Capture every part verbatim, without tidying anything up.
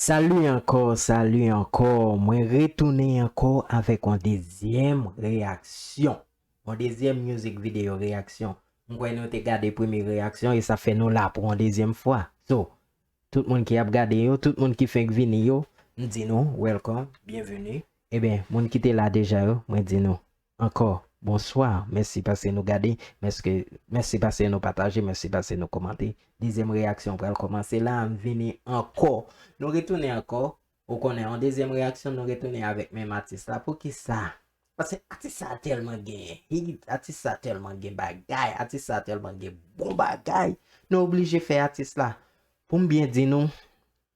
Sali ankò, sali ankò. Mwen retounen ankò avèk yon dezyèm reyaksyon. Yon dezyèm music video reyaksyon. Mwen kwè nou te gade premye reyaksyon e sa fè nou la pou yon dezyèm fwa. So, tout moun ki ap gade yo, tout moun ki fenk vini yo, m di nou, welcome, byenveni. Ebyen, moun ki te la deja yo, mwen di nou, ankò, bonswa, mèsi paske nou gade, mèsi, mèsi paske nou pataje, mèsi paske nou kòmante. Dezyèm reyaksyon pral kòmanse la, m vini ankò. Nou retounen ankò, ou konnen, yon dezyèm reyaksyon, nou retounen avèk menm atis la. Poukisa? Paske atis sa tèlman gen hit, atis sa tèlman gen bagay, atis sa tèlman gen bon bagay. Nou oblije fè atis la. Pou m byen di nou,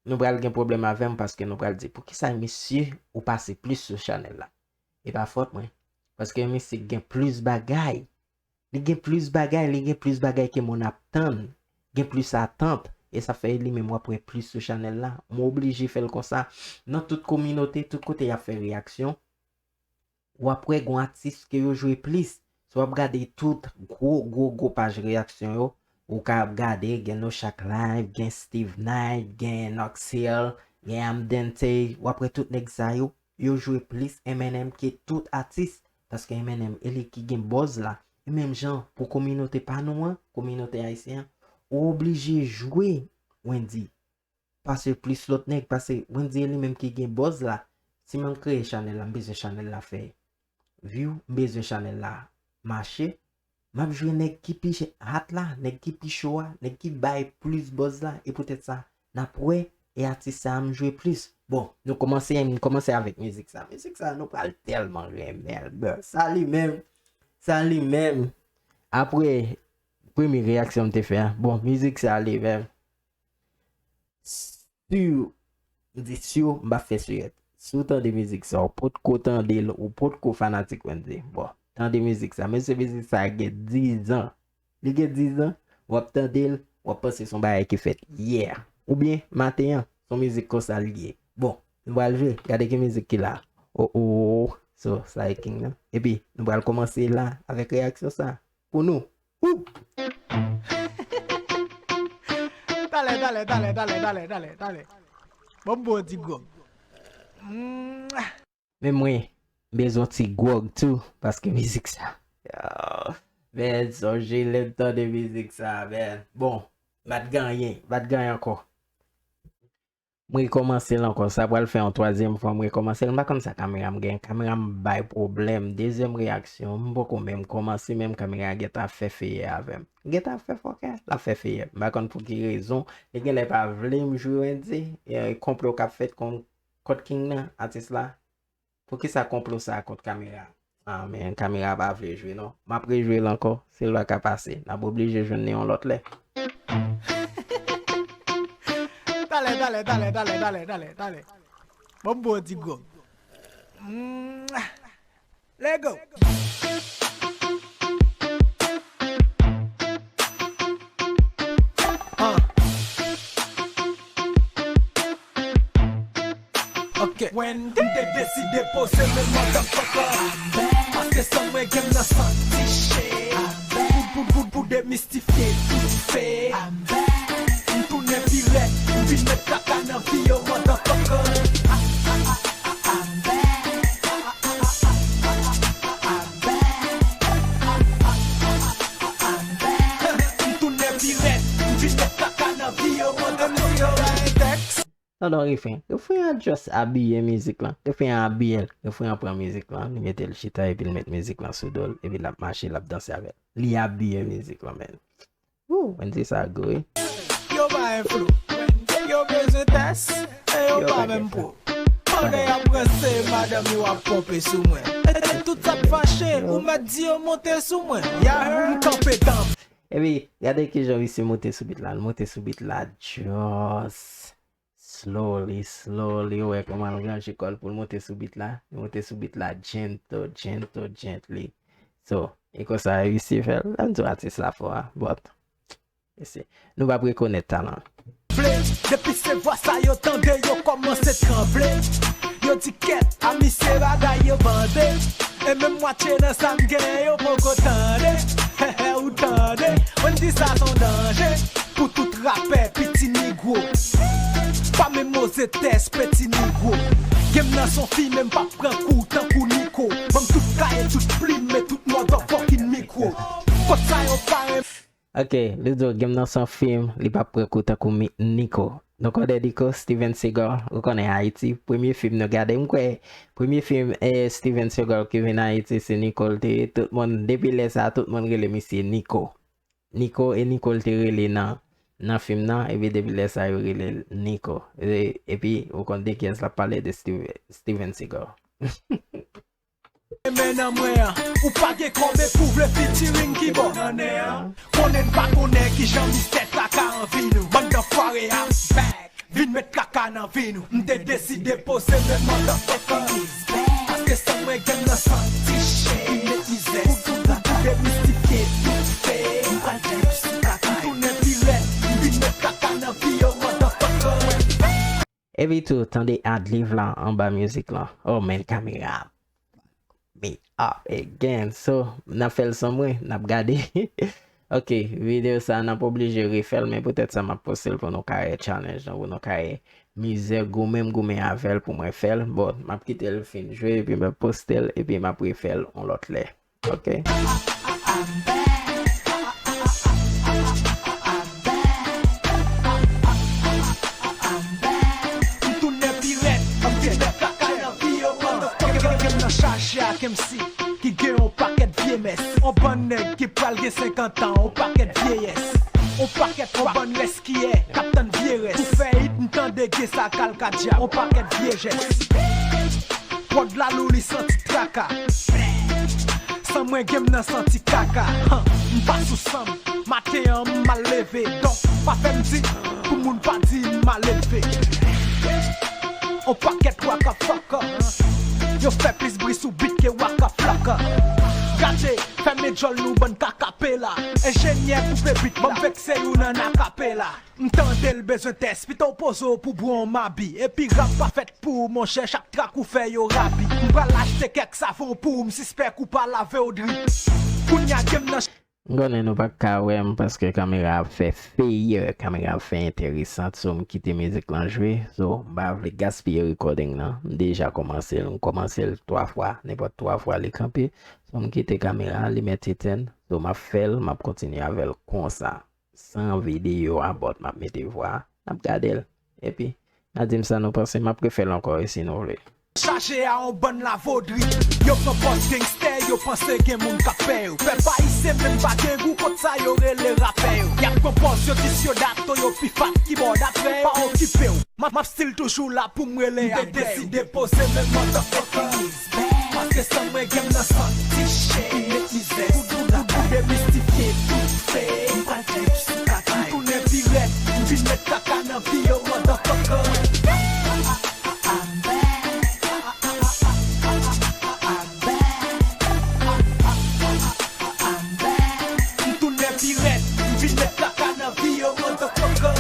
nou pral gen pwoblèm avè m paske nou pral di, poukisa misye ou pase plis sou chanèl la? E pa fòt mwen. Paske misye gen plis bagay. Li gen plis bagay, li gen plis bagay ke moun ap tann. Gen plis atant. E sa fè li menm w ap wè plis sou chanèl la. Mwen oblije fè l konsa. Nan tout kominote, tout kote y ap fè reyaksyon, w ap wè gon atis ke yo jwe plis. Si w ap gade tout gwo, gwo, gwo paj reyaksyon yo, ou ka ap gade, gen No Chak Live, gen Steve Knight, gen Noxhill, gen Amdente, w ap wè tout nèg sa yo, yo jwe plis M N M ke tout atis, paske M N M e li ki gen buzz la. E menm jan pou kominote pa nou an, kominote ayisyen an, ou oblije jwe Wendyy pase plis lòt nèg, pase Wendyy e li menm ki gen buzz la. Si mwen m kreye chanèl la, m bezwen chanèl la fè view, m bezwen chanèl la mache, m ap jwe nèg ki pi hot la, nèg ki pi cho a, nèg ki bay plis buzz la, e poutèt sa, n ap wè, e atis sa a m jwe plis. Bon, nou kòmanse, nou kòmanse avèk mizik sa. Mizik sa, nou pral tèlman renmen l, bro. Sa li menm, sa li menm. Apre premye reyaksyon m te fè a, bon, mizik sa li menm. Siw, m di siw, m pa fè sirèt. Si w tande mizik sa, ou potko tande l, ou potko fanatik Wendyy. Bon, tande mizik sa. Mesye, mizik sa gen diz an. Li gen diz an, w ap tande l, w ap panse se yon bagay ki fèt yè. Oubyen, maten an, se yon mizik konsa l ye. Bon, nou pral jwe, gade ki mizik ki la. Oh, oh, oh. So, sa e King nan. Epi, nou pral kòmanse la avèk reyaksyon sa. Pou nou. Woo! Talè, talè, talè, talè, talè, talè, talè. Bon, m bon ti gwòg. Mm. Men mwen, m bezwen ti gwòg tou, paske mizik sa. Yo, men, sonje lè m tande mizik sa, men. Bon, m pa t gen anyen, m pa t gen anyen ankò. M rekòmanse l ankò. Sa pral fè yon twazyèm fwa m rekòmanse l. M pa konn sa kamera m gen. Kamera m bay pwoblèm. Dezyèm reyaksyon. M poko menm kòmanse, menm kamera a gentan ap fè feyè avè m. Li gentan ap fè fòkè. L ap fè feyè. M pa konn pou ki rezon. Li genlè pa vle m jwe Wendyy. E, konplo k ap fèt kon, kont King nan, atis la. Poukisa konplo sa a kont kamera? Ah, men kamera pa vle jwe, non. M ap rejwe l ankò. Se lwa ka pase. N ap oblije jwenn li yon lòt lè. Talè, talè, talè, talè, talè, talè, talè. Bon, m bon ti gwòg. Mm. Let go. Ah. Ok. Wendyy. M te deside poze men motherfucker. Paske san mwen gen m nan santi che. Pou, pou, pou, pou demistifye tout fe. M tounen pi rèd, m vin met kaka nan vi yo motherfucker. M tounen pi rèd, m vin met kaka nan vi yo motherfucker. Tande yon refren. Refren an just abiye mizik lan. Refren an abiye l. Refren an pran mizik lan. Li mete l chita epi l met mizik lan sou do l. Epi l ap mache, l ap danse avè l. Li abiye mizik lan, men. Woo, Wendyy sa gou wi. Yo pa enflou. Yo bezwen tès, e yo pa menm pwo. Pandan y ap ranse, madanm yo ap ponpe sou mwen. E tout sa k fache, ou mèt di yo monte sou mwen. Ya, m kanpe dan. Epi, gade kijan misye monte sou beat la. L monte sou beat la, just slowly, slowly, ou wè kòman l ranje kò l pou l monte sou beat la. Li monte sou beat la gentle, gentle, gently. So, e konsa misye fè l. Lè m di w atis la fò a, but, mesye, nou p ap rekonèt talan l. Vle, depi se vwa sa yo tande, yo kòmanse tranble. Yo di kèt, a misye bagay yo bande. E menm mwatye nan sa m genyen, yo poko tande. Ou tande, mwen di sa son danje pou tout rapè piti nigwo. Pa menm oze tès peti nigwo. Game nan son fim, men m p ap pran kou tankou Niko. Ban m tout kaye, tout plim, men tout motherfucking mikwo. Kot sa yo pa renmen. Ok, li di w game nan son fim, li p ap pran kou tankou Niko. Donk, Kòdè Niko, Steven Seagal, ou konnen Ayiti, premye fim nou gade, m kwè, premye fim eh, Steven Seagal ki vin Ayiti, se Niko l te ye. Tout moun, depi lè sa, tout moun rele misye Niko. Niko, e Niko l te rele nan nan fim nan, epi depi lè sa, yo rele l Niko. E, epi, ou konn de kiyès l ap pale, de Steven, Steven Seagal. Men nan mwen an, ou pa gen kòb epi w vle featuring ki bò nan nen an. Konnen n pa konnen kijan mistè traka anvi nou. Bann danfware ap back, vin met traka nan vi nou. M te deside poze men motherfucker. Paske san mwen game nan santi chen. Pou, pou, pou, pou demistifiye tout fake. M tounen pi rèd, m vin met traka nan vi yo motherfucker. Epi tou, tande adlib la anba mizik lan. Oh man, kamera. Me up again. So, n ap fè l san mwen, n ap gade. Ok, videyo sa a, n ap oblije refè l, men poutèt sa, m ap poste l pou nou ka wè challenge lan, pou nou ka wè mizè goumen m goumen avè l pou mwen fè l. Bon, m ap kite l fin jwe, epi m ap poste l, epi m ap refè l yon lòt lè. Ok. M tounen pi rèd, m vin met kaka nan vi yo motherfucker. Game nan chaje ak M C ki gen yon pakèt vye mès. On bann nèg ki pral gen senkant an, on pakèt vyeyès. On pakèt on bann rès kiyè k ap tann vye rès. Pou fè hit, m tande gen sa kalkadya, on pakèt vye jès. Pwòd la lou li santi traka. San mwen game nan santi kaka. Han, m pa sou san m. Maten an m mal leve. Donk, pa fè m di pou moun pa di m mal elve. On pakèt waka faka. Yo fè plis bri sou beat ke waka flaka. Gade, fèmen djòl nou bann kakapela. Enjenyè koupe beat, ban m vekse yo nan akapela. M tande l bezwen tès, pito w poze w pou bwè on mabi. Epi rap pa fèt pou ou monchè, chak trak ou fè yo rabi. M pral achte kèk savon pou ou, m sispèk ou pa lave w dri. Kounya game nan. M konnen nou pa ka wè m paske kamera ap fè feyè, kamera ap fè enteresan, so m kite mizik lan jwe, so m pa vle gaspiye recording nan, m deja kòmanse l, m kòmanse l twa fwa, nenpòt twa fwa li kanpe, so m kite kamera, li mèt etèn, so m ap fè l, m ap kontinye avè l konsa. San videyo a, but m ap mete vwa, n ap gade l. Epi, n a di m sa nou panse, m ap refè l ankò e si nou vle. Chaje a on bann lavodri. Yo pran pòz gangstè, yo panse gen moun k ap pè yo. Pèp ayisyen menm pa gen gou kot sa yo rele rapè yo. Y ap pran pòz yo dis yo dato, yo pi fat ki bò daprè yo. Pa okipe w. M ap, m ap still toujou la pou m rele apre yo. M te deside poze men motherfucker. Paske san mwen game nan santi chen. Met mizè, pou, pou, pou, pou demistifiye tout fake. M pral fè yo sou kaka. M tounen pi rèd, m vin met kaka nan vi yo motherfucker. I'm back. I'm back. I'm back. M tounen pi rèd, m vin met kaka nan vi yo motherfucker.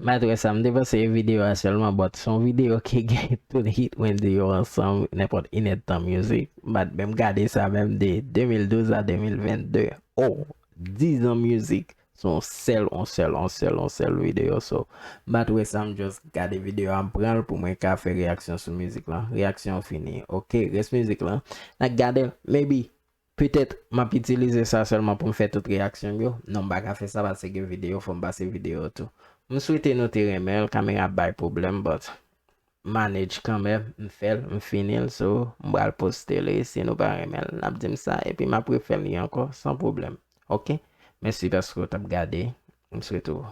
Malgre sa, m te panse videyo a sèlman, but se yon videyo ki gen tout hit Wendyy yo ansanm, nenpòt inèdtan music. But menm gade sa menm de de mil douz a de mil vennde. Oh, diz an music. Se yon sèl, yon sèl, yon sèl, yon sèl videyo. So, m pa t wè sa, m just gade videyo a, m pran l pou mwen ka fè reyaksyon sou mizik lan. Reyaksyon fini. Ok, rès mizik lan, n a gade l. Maybe, petèt, m ap itilize sa sèlman pou m fè tout reyaksyon m yo. Non, m pa ka fè sa paske gen videyo, fò m pase videyo tou. M swete nou te renmen l, kamera ap bay pwoblèm, but manage kanmenm, m fè l, m fini l, so, m pral poste l, e si nou pa renmen l, n ap di m sa, epi m ap refè l li ankò, san pwoblèm. Ok? Mèsi paske w t ap gade, m swete w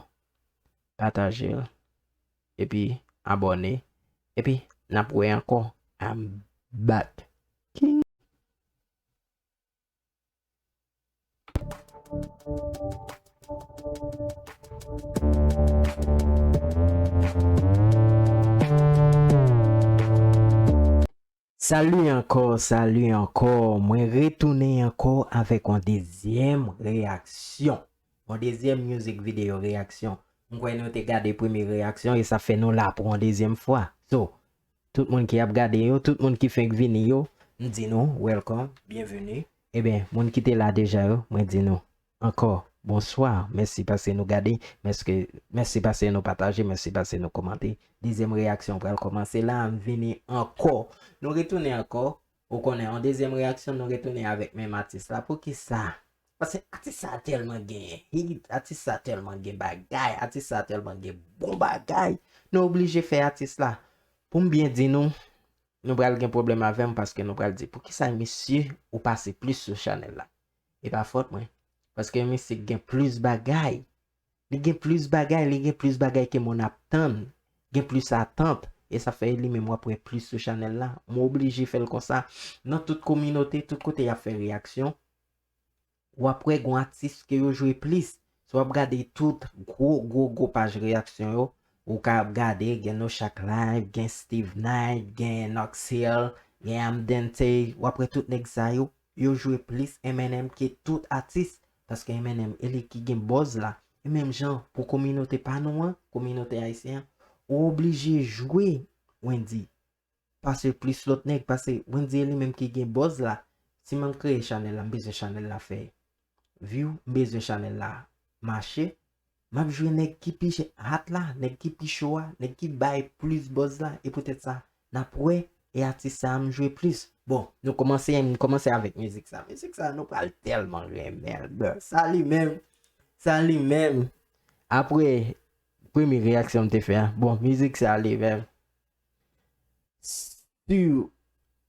pataje l, epi abòne, epi n ap wè ankò. I'm back. King. Salut ankò, salut ankò. Mwen retounen ankò avèk yon dezyèm reyaksyon. Yon dezyèm music video reyaksyon. Mwen kwè nou te gade premye reyaksyon e sa fè nou la pou yon dezyèm fwa. So, tout moun ki ap gade yo, tout moun ki fenk vini yo, m di nou, welcome, byenveni. Ebyen, moun ki te la deja yo, mwen di nou, ankò, bonswa, mèsi paske nou gade, mèsi, mèsi paske nou pataje, mèsi paske nou kòmante. Dezyèm reyaksyon pral kòmanse la, m vini ankò. Nou retounen ankò, ou konnen, yon dezyèm reyaksyon, nou retounen avèk menm atis la. Poukisa? Paske atis sa tèlman gen hit, atis sa tèlman gen bagay, atis sa tèlman gen bon bagay. Nou oblije fè atis la. Pou m byen di nou, nou pral gen pwoblèm avè m paske nou pral di, poukisa misye ou pase plis sou chanèl la? E pa fòt mwen. Paske misye gen plis bagay. Li gen plis bagay, li gen plis bagay ke moun ap tann. Gen plis atant. E sa fè li menm w ap wè plis sou chanèl la. Mwen oblije fè l konsa. Nan tout kominote, tout kote y ap fè reyaksyon, w ap wè gon atis ke yo jwe plis. Si w ap gade tout gwo, gwo, gwo paj reyaksyon yo, ou ka ap gade, gen No Chak Live, gen Steve Knight, gen Nox Hill, gen Amdente, w ap wè tout nèg sa yo, yo jwe plis M N M ke tout atis, paske M N M e li ki gen buzz la. E menm jan pou kominote pa nou an, kominote ayisyen an, ou oblije jwe Wendyy. Pase plis lòt nèg, pase Wendyy e li menm ki gen buzz la. Si m ap kreye chanèl la, m bezwen chanèl la fè view, m bezwen chanèl la mache. M ap jwe nèg ki pi hot la, nèg ki pi cho a, nèg ki bay plis buzz la, e poutèt sa, n ap wè, e atis sa a m jwe plis. Bon, nou kòmanse, m kòmanse avèk mizik sa. Mizik sa, nou pral tèlman renmen l, bro. Sa li menm, sa li menm. Apre premye reyaksyon m te fè a, bon, mizik sa li menm. Si w,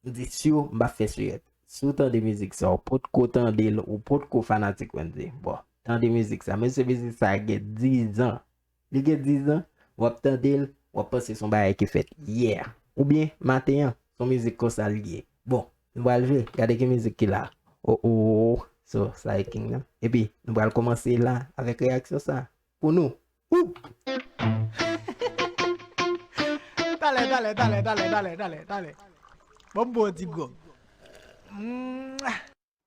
m di si w, m pa fè sirèt. Si w tande mizik sa, ou potko tande l, ou potko fanatik Wendyy. Bon, tande mizik sa. Mesye, mizik sa gen diz an. Li gen diz an, w ap tande l, w ap panse se yon bagay ki fèt yè. Oubyen, maten an, se yon mizik konsa l ye. Bon, nou pral jwe, gade ki mizik ki la. Oh, oh, oh. So, sa e King nan. Epi, nou pral kòmanse la avèk reyaksyon sa. Pou nou. Woo! Talè, talè, talè, talè, talè, talè, talè. Bon, m bon ti gwòg. Mm.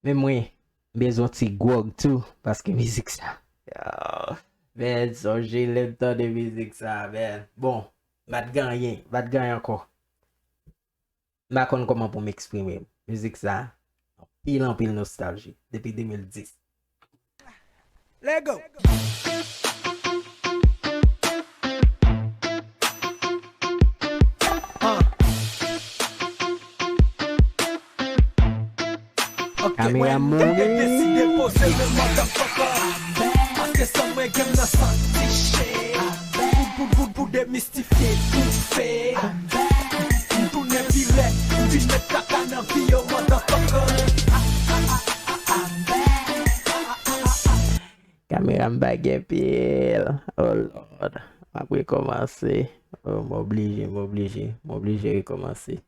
Men mwen, m bezwen ti gwòg tou, paske mizik sa. Yo, men, sonje lè m tande mizik sa, men. Bon, m pa t gen anyen, m pa t gen anyen ankò. M pa konn kòman pou m eksprime m. Mizik sa, anpil, anpil nostalji. Depi de mil dis. Let go. Ah. Ok, kamera mwen, mouri. Mwen deside poze le motherfucker. Paske san mwen gen nan santi che. Pou, pou, pou, pou demisti Fye toufe. M tounen pi rèd, m vin met kaka nan vi yo, motherfucker. Kamera m pa gen pil. Oh Lord. M ap rekòmanse. Oh, m oblije, m oblije, m oblije rekòmanse.